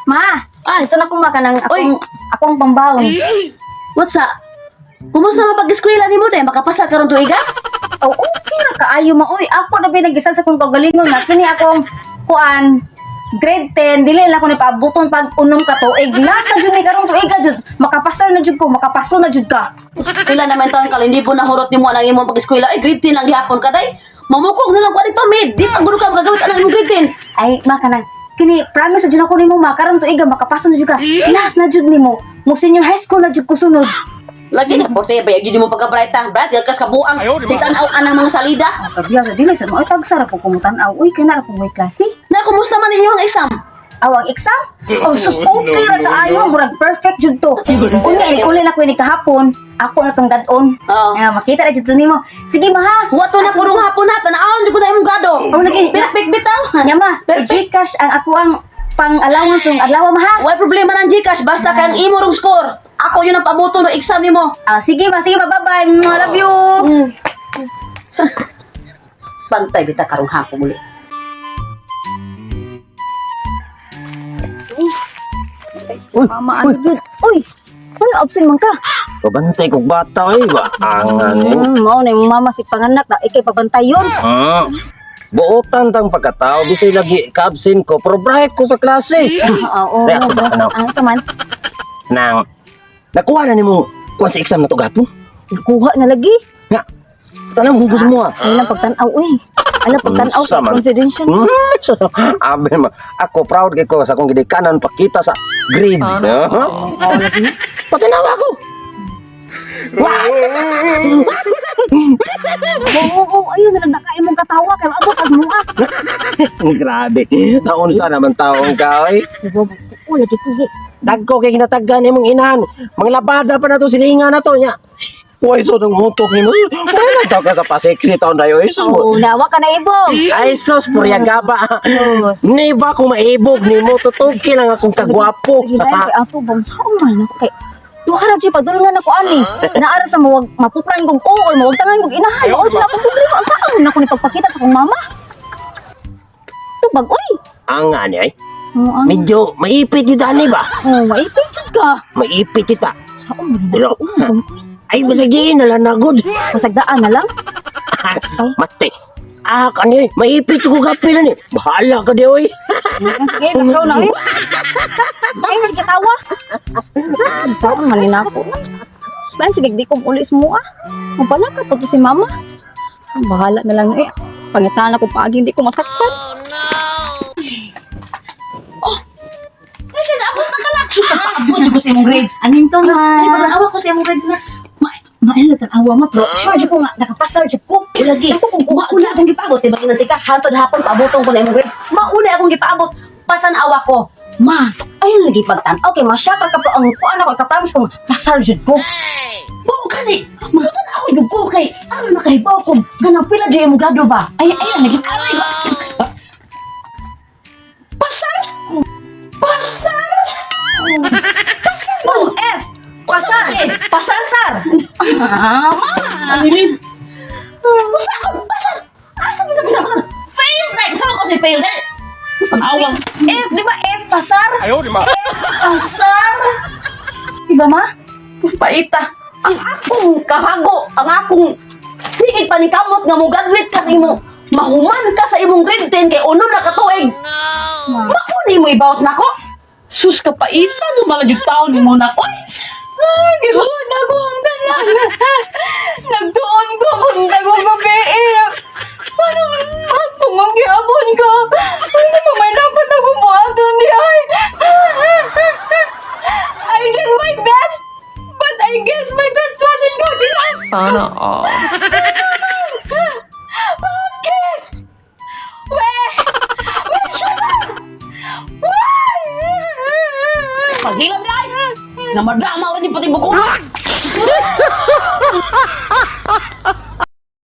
Ma, Ay. ito na ko ma kanang Oy. akong akong pambaon. What's up? Kumusta man pag-eskwela nimo day? Makapasa karon tuiga? Oh, okay ra kaayo ma oy. Ako na binagisa sa akong kaugalingon na kini akong kuan grade 10 dili lang ko ni paabuton pag unom ka tuig. Nasa jud ni karong tuiga jud. Makapasar na jud ko, makapaso na jud ka. Pila naman taon ka hindi po nahurot nimo ang imong pag-eskwela. Ay, grade 10 lang gihapon ka day. Mamukog na lang ko ani pamid. Di pa guro ka makagawit anang imong grade 10. Ay, ma kanang kini promise na jud ako nimo ma karong tuiga makapaso na jud ka. Last na jud nimo. Mo senior high school na jud ko sunod. Lagi na porte ba gyud mo pagka-bright ang bright gakas ka buang. Sa tan-aw anang mga salida. Kabiya sa dili sa mo ay tagsara po kumutan-aw. Uy, kay na ra po may klase. Na kumusta man inyo ang exam? Aw, ang exam? Oh, sus, okay ra kaayo. Murag perfect jud to. Unya, ini uli na ko ini kahapon. Ako na tong dadon. Oo. Ah, makita ra jud to nimo. Sige ma ha. Wato na kurong hapon ha, tanawon jud ko na imong grado. Oh, lagi. Perfect bitaw. Nya ma, Perfect. Gcash ang ako ang pang allowance ng adlaw ma ha. Way problema ng GCash basta kang imo rong score. Ako yun ang pabuto ng exam nimo. Ah, sige ma, bye-bye. Mwah, love you. Bantay bita karong hapon muli. Uy, Mama, ano jud? Uy, ano absent man ka? Pabantay kog bata oy ba. Angan eh. Mao na imong mama si panganak na ikay pabantay yun. Ah. Buotan tang pagkatao bisay lagi ka-absent ko pero bright ko sa klase. Ah, oo. Kaya ako ba, ano? Ang saman, Nang nakuha na nimo kuan sa exam na to gapon. nakuha na lagi. Nga. Tanam kung gusto mo ah. Alam pagtan-aw uy. Alam pagtan-aw Unsa sa man? confidential. So, abe ma, ako proud kay ko sa akong gidikanan pakita sa grades. Oo, lagi. Patinawa ko. Wah! Oo, oo, ayun na nagdaka imong katawa kay maabot ang mua. Grabe. Naunsa naman taong ka oy. Oo, lagi ko. Dagko kay ginataggan imong inahan. Mga labada pa na to silingan na to nya. Uy, so nang utok nimo. Wala na ka sa pasiksi taon dayo. Ay sus. Oo, nawa ka na ibog. Ay sus, purya gaba. Sus. Ni ba kung maibog nimo tutuki lang akong kagwapo. Lagi dahil kay ato bang sa man ako kay duha ra jud padulungan ako ani. Naara sa mawag maputlan kog oo or mawag tangan kog inahan. Mao jud akong problema. Saan man ako ni pagpakita sa akong mama? Tubag oy. Ang ani ay. Oo, ang Medyo maipit yun ani ba? oh, maipit jud ka. Maipit kita. Saan man Pero ako? ay masagiin na lang na good. Masagdaan na lang. Mate. Ah, kani, maipit ko kapila ni. Bahala ka di oy. Sige, ikaw na oy. Ay, nagkatawa. Saan man ni nako? Saan sige di ko uli sa mua. Mabala ka po to si mama. Bahala na lang eh. Pangitan ako paagi hindi ko masaktan. Ay, kaya abot na kalak. Sus, paabot jud ko sa imong grades. Anin to ma? Ay, patanawa ko sa imong grades na. Maano tan-awa ma pero sure jud ko nga nakapasar jud ko. Lagi. Ako kung kuha Mauna akong gipaabot, diba ginanti ka? Hantod hapon, paaboton ko na imong grades. Mauna akong gipaabot, patanawa ko. Ma, ay lagi pagtan. Okay, ma siya ka pa ang kuan ako ka-promise ko nga, pasar jud ko. Buo ka ni! Matanawa jud ko kay aron nakahibaw ko. Ganang pila jud imong grado ba? Ay, ay, naging aray ba? Pasar! Pasar! Pasar! Oh, F. Pasar! Eh, pasar, sar! Ah, ma. Amilin! Usa ko, pasar! Asa mo na pinapasar? Fail na! Kasama ko si fail na! Tanawang! F, di ba F pasar? 哎呦我的妈！ Pasar! Di ba ma? Paita! Ang akong kahago, ang akong higit pa ni kamot nga mo graduate ka sa imong mahuman ka sa imong grade 10 kay unom na katuig. Ma. Mauni mo ibawas nako. Sus ka paita no malajud taon nimo na ko. Ah, Gibuhat na ko ang tanan. Nagtuon ko kung gabi eh. Paano ako magyapon ko? Kasi pa may dapat ako buhaton di ay. I did my best, but I guess my best wasn't good enough. Sana all. Bakit? Where? Where siya na? Why? Paghilam lai. Namadama rin ni pati buko.